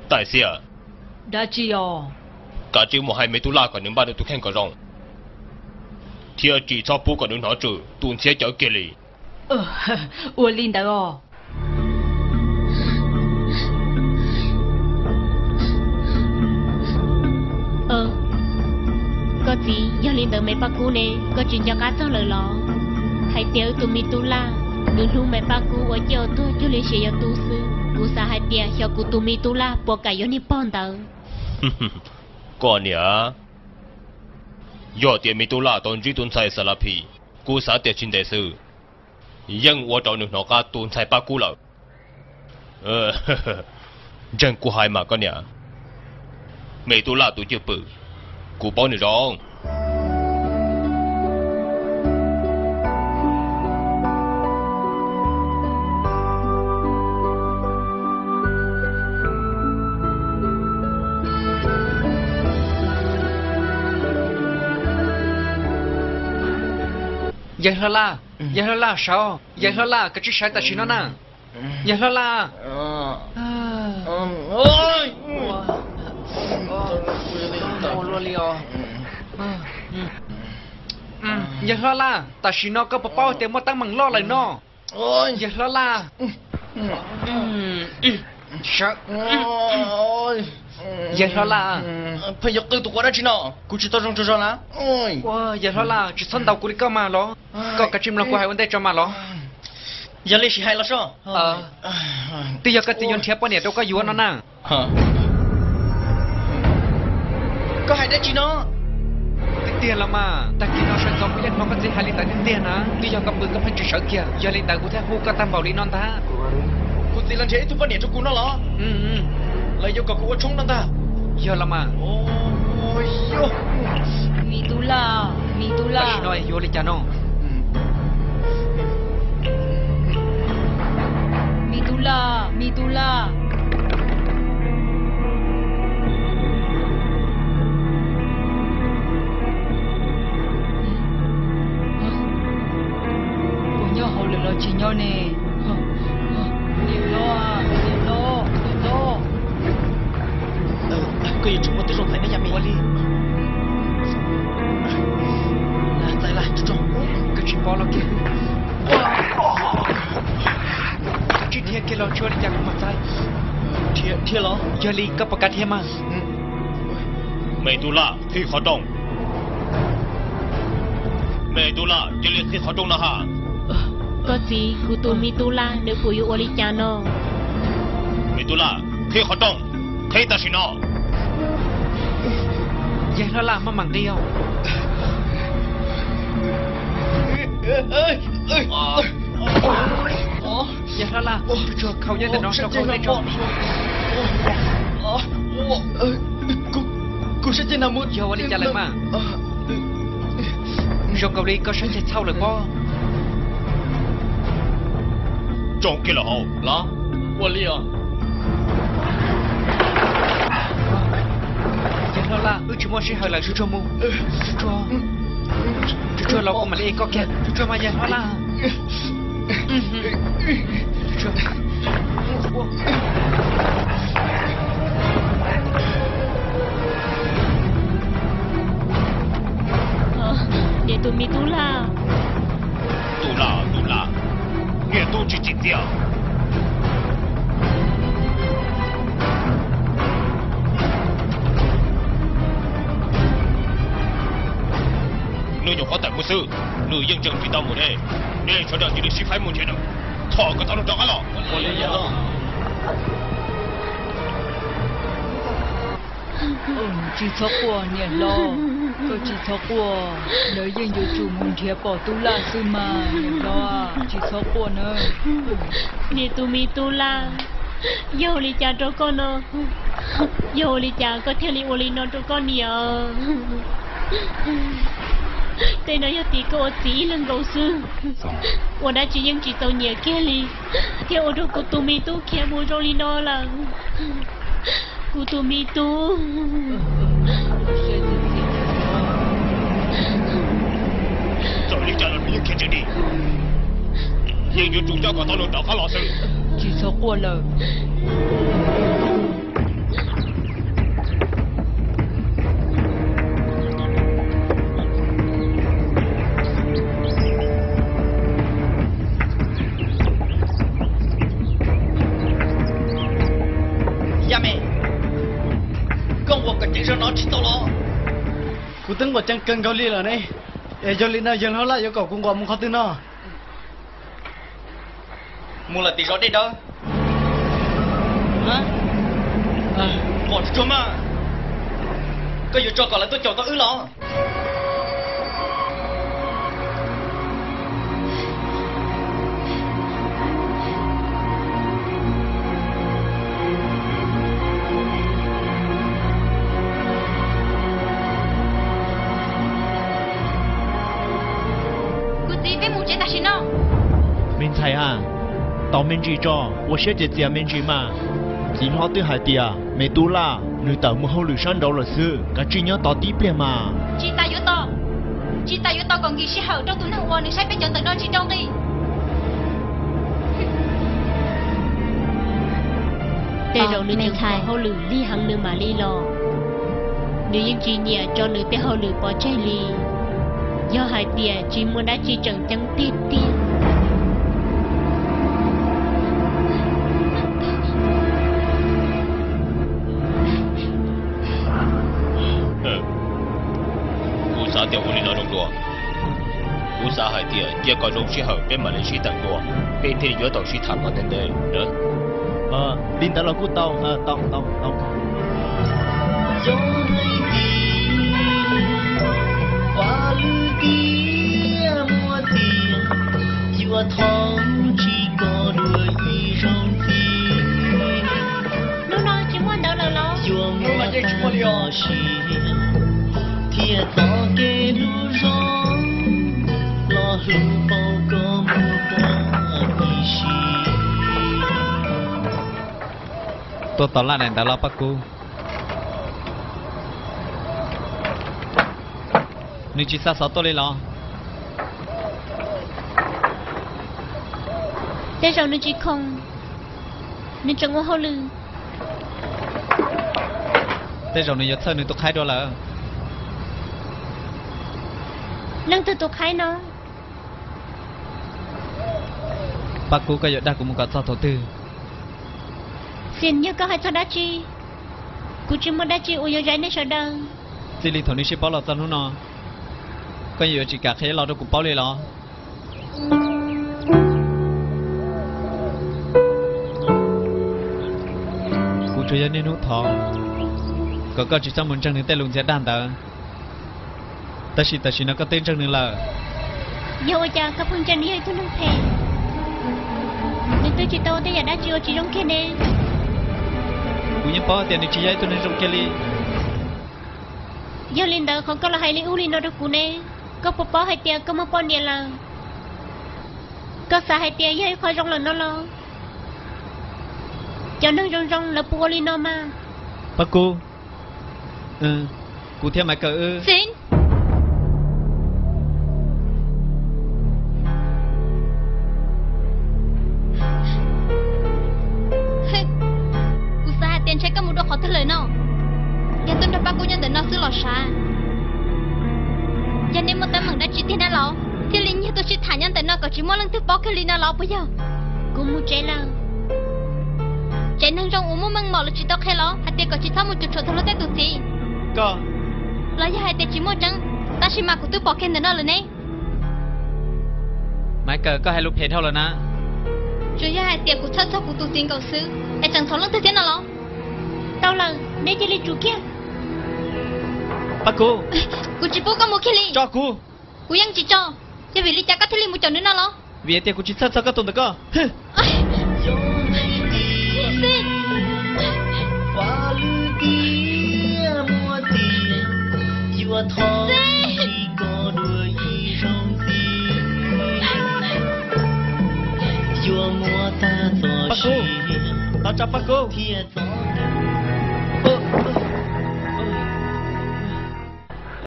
Tais Xia, dab tsi os? Kav tsij mus hais Me Tub Laj kom nws npaj nws tus kheej kom zoo, thiab tsis txhob pub kom nws hnov tswv tus ntxhiab cawv kiag li. Ua li ntawd os. Koj txiv, yog li ntawd Me Paj Kub ne, koj tsis nco qab txog lawm los? Hais tias wb tus Me Tub Laj, nws hlub Me Paj Kub ua ciaj ua tuag cuag li sia yog tub xwb. Kuv xav hais tias xyov kuv tus Me Tub Laj puas kam yuav niag pog ntawd. Koj niam, yog tias Me Tub Laj tau ntsib tus ntxhais Xas Las Phim, kuv xav tias tsis ntev xwb yeej ua rau nws hnov qab tus ntxhais Paj Kub lawm. Ntseeg kuv hais mas koj niam, Me Tub Laj tus cwj pwm, kuv paub nws zoo. Yawg hlob Laj, yawg hlob Laj sawv, yawg hlob Laj kav tsij sawv tam sim no na. Yawg hlob Laj. Yawg hlob Laj, tam sim no koj puas paub tias muaj teeb meem loj lawm no? Yawg hlob Laj. Yawg hlob Laj. Pheej yuav qw tus quav dab tsi no? Kuv tsis tau zoo tsaug zog na. Yawg hlob Laj, tsis txhob ntaus kuv li koj mas los. Koj kav tsij mloog kuv hais ua ntej tso mas los. Yog li sim hais los soj. Twb yog koj txiv yuav nrhiav poj niam rau koj yuav no na. Koj hais dab tsi no? Tiag tiag los mas, tag kis no sawv ntxov kuv yeej hnov koj txiv hais li ntawd tiag tiag na. Twb yog koj pw koj pheej tsis sawv kiag, yog li ntawd kuv thiaj hu koj tag npaum li no ntag. Kuv txiv los nrhiav ib tug poj niam rau kuv no los? Lawv yuav kom kuv ua tshoob no ntag. Yog los mas. Me Tub Laj, Me Tub Laj. Tam sim no yuav li cas no? Me Tub Laj, Me Tub Laj. Puas nyob hauv lawm los tsis nyob ne? Niam hlob, niam hlob, niam hlob. Koj yuav tsum ua tib zoo hais ne yam me. Ua li. Txais lawm, tso, koj tsis pom los kiag. Koj tsis dhia kiag los tsis ua li cas kuv mam txais. Dhia los? Yog li koj puas kam dhia mas? Me Tub Laj, qhib qhov rooj. Me Tub Laj, cia li qhib qhov rooj no ha. Koj txiv, kuv tus Me Tub Laj nws puas yuav ua li cas no? Me Tub Laj, qhib qhov rooj, qhib tam sim no. Yawg hlob Laj, maj mam nqis os. Yawg hlob Laj, tsuag tsuag khau nyob ntawm no rau khau ntej tso. Kuv sab ceg na mus. Yog ua li cas lawm mas? Zoo nkaus li koj sab ceg txhau lawm pob. Tso kiag los hauv los. Ua li os. Yawg hlob Laj, wb tsis muaj sij hawm lawm, tsuag tsuag mus. Tsuag tsuag, tsuag tsuag los kuv mam li ev koj kiag. Tsuag tsuag mas yawg hlob Laj. Niam tus Me Tub Laj. Tub Laj, Tub Laj, niam tub tsis tsim txiaj. Nws nyuam qhuav tawm mus xwb, nws yeej tseem tsis tau mus ne. Nej sawv daws cia li sib faib mus nrhiav nws. Thov kom tau nws rov qab los. Tsis txhob quaj niam hlob, koj tsis txhob quaj, lawv yeej yuav tsum mus nrhiav pom Tub Laj xwb mas niam hlob, tsis txhob quaj na. Niam tus Me Tub Laj, yog ua li cas rau koj no? Yog ua li cas koj thiaj li ua li no rau koj niam? Tej no yog tim koj ua txiv ib leeg nkaus xwb, ua dab tsi yeej tsis txaus nyiam kiag li, thiaj ua rau kuv tus Me Tub khiav mus zoo li no lawm. Kuv tus Me Tub. Txawm li cas los nws yeej khiav tsis dim, yeej yuav tsum coj kom tau nws rov qab los xwb. Tsis txhob quaj lawm. Zog no tsis tau los? Kuv twb nquam ceev kawg nkaus li lawm ne. Es yog li no yawg hlob Laj yuav kom kuv nquam mus qhov twg no? Mus lawm tim zos Dej Dawb. Nquam tsuag tsuag mas, koj yuav tso kom lawv tuaj caum tau wb los? Kuv txiv, peb mus tsev tam sim no. Me ntxhais a, tos me ntsis tso, ua siab ces txias me ntsis mas. Txiv hlob twb hais tias me tub Laj nws tawm mus hauj lwm sab nraud lawm xwb, kav tsij nyob tos tib pliag mas. Tsis tas yuav tos, tsis tas yuav tos kom nkim sij hawm rau tus neeg uas nws saib peb cov ntawm no tsis rau nqi. Tej zaum nws tseem ua hauj lwm lig heev nws mam li los. Nws yeej tsis nyiam tso nws tej hauj lwm pov tseg li, yog hais tias tsis muaj dab tsi tseem ceeb tiag tiag. Kuv xav tias ua li no zoo dua. Kuv xav hais tias cia kom zoo sij hawm peb mam li sib tham dua, peb thiaj li yuav tau sib tham kom ntev ntev. Li ntawd los kuj tau, tau, tau, tau. Yog hais tias pab lwm tiam muaj tias yuav thov tsis kom dua ib zaug ntxiv. Hnub no tsis muaj ntawd lawm los? Yuav muaj tag txoj sia thiab txoj kev hlub zoo los hlub paub koj muaj poj ib si. Tuaj tos Laj daim ntawv los Paj Kub? Nws tsis xa xov tuaj li los? Tej zaum nws tsis khoom, nws tseem ua hauj lwm. Tej zaum nws yuav txhawj nws tus qhaib dua lawm. Leej twg tus qhaib no? Paj Kub, koj yuav dag kuv mus kom txog thaum twg? Xim, yog koj hais txog dab tsi, kuv tsis muaj dab tsi uas yuav zais nej sawv daws. Txij li thaum nws sib paub los txog hnub no, koj yeej yuav tsis kam qhia ib los rau kuv paub li los? Kuv tsuas yog niaj hnub thov kom koj tsis txhob mus ntseeg nws tej lus ntxias dag ntawd, tab sis tam sim no koj twb ntseeg nws lawm. Yog ua cas koj pheej ntseeg nws yog ib tug neeg phem? Nws twb tsis tau ua tej yam dab tsi uas tsis zoo kiag ne. Kuv yeej paub tias nws tsis yog ib tug neeg zoo kiag li. Yog li ntawd qhov koj los hais li ub li no rau kuv ne? Koj puas paub hais tias koj muaj poj niam lawm? Koj xav hais tias yog ib qho zoo lawm no los? Cov neeg zoo zoo lawv puas ua li no mas? Paj Kub, kuv thiab Maiv Kaws wb. Kuv xav hais tias ntshe koj mus dua qhov twg lawm no. Yog tuaj nrog Paj Kub nyob ntawm no xwb los sav. Yog nej muaj teeb meem dab tsi tiag na los thiaj li nyiag tuaj sib tham nyob ntawm no kom tsis muaj leej twg paub kiag li no los puas yog? Kuv mus tsev lawm. Tsev neeg zoo uas muaj meej mom los tsis tau qhia los hais tias kom tsis txhob mus cuam tshuam tau luag tej tus txiv. Koj los yog hais tias tsis muaj tseeb, tab sis mas kuv twb pom kiag ntawm no lawm ne. Maiv Kaws, koj hais lus phem dhau lawm na. Tsuas yog hais tias kuv txhawj txog kuv tus txiv nkaus xwb es tseem ntxhov leej twg thiab no los? Tau lawm, neb cia li tsum kiag. Paj Kub, kuv tsis pub koj mus kiag li. Tso kuv. Kuv yeej tsis tso. Yog vim li cas koj thiaj li mus caum nws no los? Vim hais tias kuv tsis txhawj txog koj tus ntawm ko. Paj Kub, tso Paj Kub.